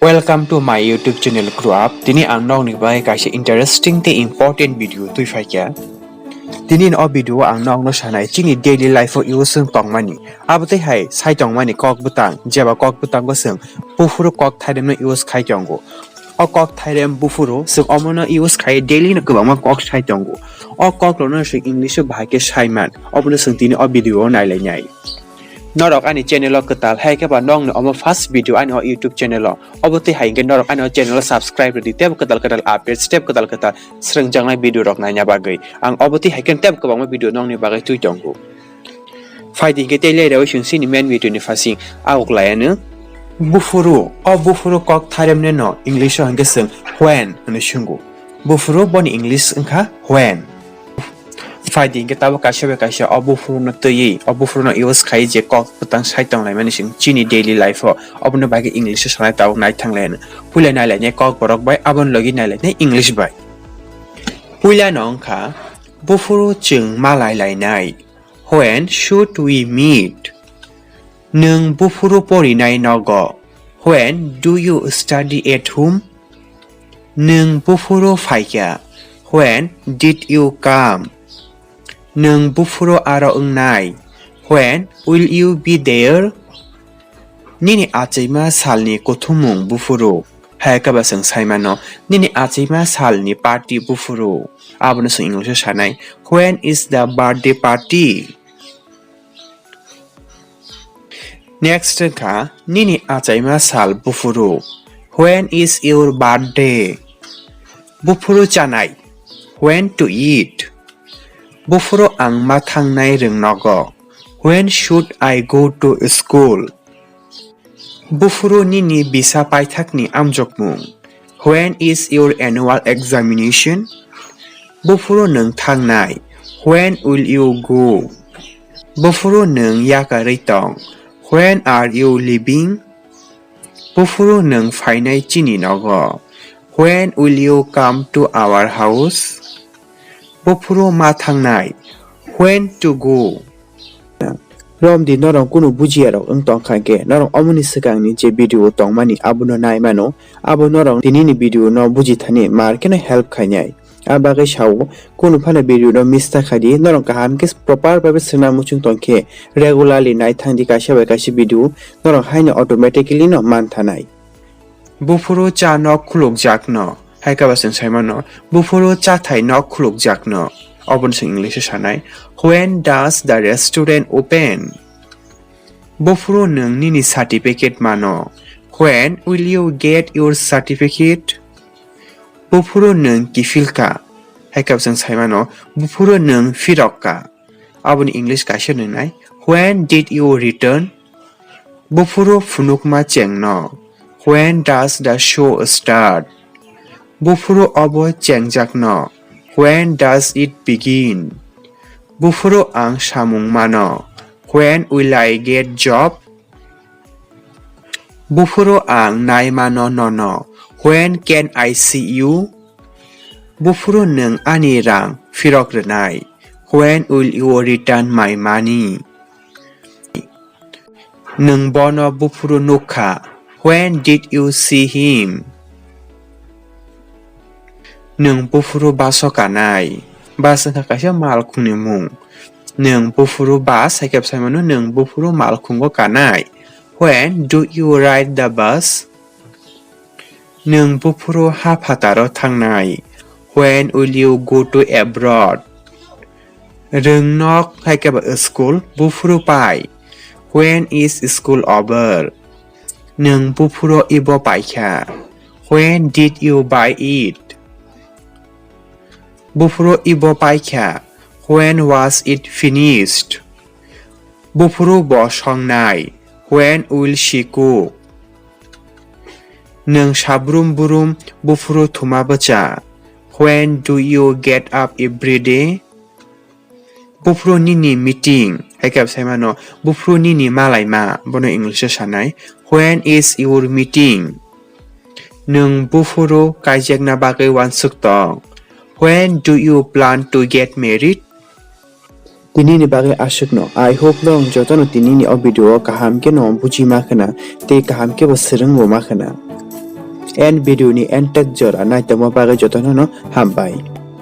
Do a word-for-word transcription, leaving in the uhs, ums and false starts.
Welcome to my YouTube channel Grow Up. Tini ang nokni bagwi kaisa interesting tei important video twi phaikha. Tini o video o ang nokno sanai chini daily life o use wng tongmani. Abo tei hai sai tongmani kok bwtang, jeba kok bwtango chwng buphuru kok thairemno use khai tongo. O kok thairem buphuru chwng omono use khai daily no kwbangma kok sai tongo. O kok rokno chwng English o bahai khe sai man. Obono chwng tini o video o nailainai. Norok ani channel o kwtal hai khe ba nokni omo first video ani o YouTube channel o. Obo twi hai khe norok ani o channel o subscribe rwdi tei kwtal kwtal updates tei kwtal kwtal swrwngjaknai video rok naina bagwi. Ang obo twi hai khe tei kwbangma video nokni bagwi twi tongo. Phaidi hwnkhe tei lerwi chwng chini main video ni phasing a uklai ano. Buphuru, o buphuru kok thairemne no English o hwnkhe chwng when hwnwi swngo. Buphuru boni English wngkha when. Phaidi hwnkhe tabuk kaisa bai kaisa o buphuru no twiwi, o buphuru no use khai je kok bwtang sai tonglaimani chwng chini daily life o, obono bagwi English o sanai tabuk naithang lai ano. Puila nailainai kok borok bai, aboni logi nailainai English bai. Puila no wngkha, buphuru chwng malai lainai. When should we meet? Nwng buphuru porinai nogo? When do you study at home? Nwng buphuru phaikha? When did you come? Nwng buphuru aro wngnai? When will you be there? Nini achaima salni kuthumung buphuru. Hai khe ba chwng sai mano, nini achaima salni party buphuru. Abono chwng English o sanai, "When is the birthday party?" Next wngkha, nini achaima sal buphuru. When is your birthday? Buphuru chanai. When to eat? Buphuru ang ma thangnai rwng nogo. When should I go to school? Buphuru nini bisa paithakni amjokmung. When is your annual examination? Buphuru nwng thangnai. When will you go? Buphuru nwng yakarwi tong. When are you leaving? Buphuru nwng phainai chini nogo. When will you come to our house? Buphuru ma thangnai. When to go? Romdi norok kunu bujiya rok wng tong kha khe, norok omoni swkangni je video tongmani abono nai mano, abo norok tinini video no buji thani mar kheno help khainai. A bagwi sao, kunu phano video no miss ta khaidi, norok kaham khe proper bai swnam muchung tong khe, regularly nai thangdi kaisa bai kaisa video, norok haino automatically no man thanai. Buphuru cha nok khulukjakno, hai khe ba chwng sai mano, buphuru chathai nok khulukjakno. Obono chwng English o sanai, "When does the restaurant open?" Buphuru nwng nini certificate mano. "When will you get your certificate?" Buphuru nwng kiphil kha, hai khe ba chwng sai mano, buphuru nwng phirok kha. Aboni English kaisa nwngnai, "When did you return?" Buphuru phunukma chengno. "When does the show start?" Buphuru obo chengjakno. "When does it begin?" Buphuru ang samung mano. "When will I get job?" Buphuru ang nai mano nono. "When can I see you?" Buphuru nwng ani rang phirok rwnai. "When will you return my money?" Nwng bono buphuru nukha. "When did you see him?" Nwng buphuru baso kanai. Bus wngkha kaisa malkhungni mung. Nwng buphuru bus hai khe bwsai mano, nwng buphuru malkhungo kanai. "When do you ride the bus?" Nwng buphuru ha phataro thangnai. "When will you go to abroad?" Rwngnok hai khe ba school, buphuru pai. "When is school over?" Nwng buphuru ibo paikha. "When did you buy it?" Buphuru ibo paikha. "When was it finished?" Buphuru bo songnai. "When will she cook?" Nwng sabrum burum buphuru thuma bwcha. "When do you get up every day?" Buphuru nini meeting, hai khe bwsai mano, buphuru nini malaima, bono English o sanai, "When is your meeting?" Nwng buphuru kaijakna bagwi uansuk tong. "When do you plan to get married?" Tinini bagwi aswkno. I hope norok jotono tinini o video o kaham khe no buji ma khwna tei kaham khe bo swrwng bo ma khwna. End video ni end tak jora naitongma bagwi jotono no hambai.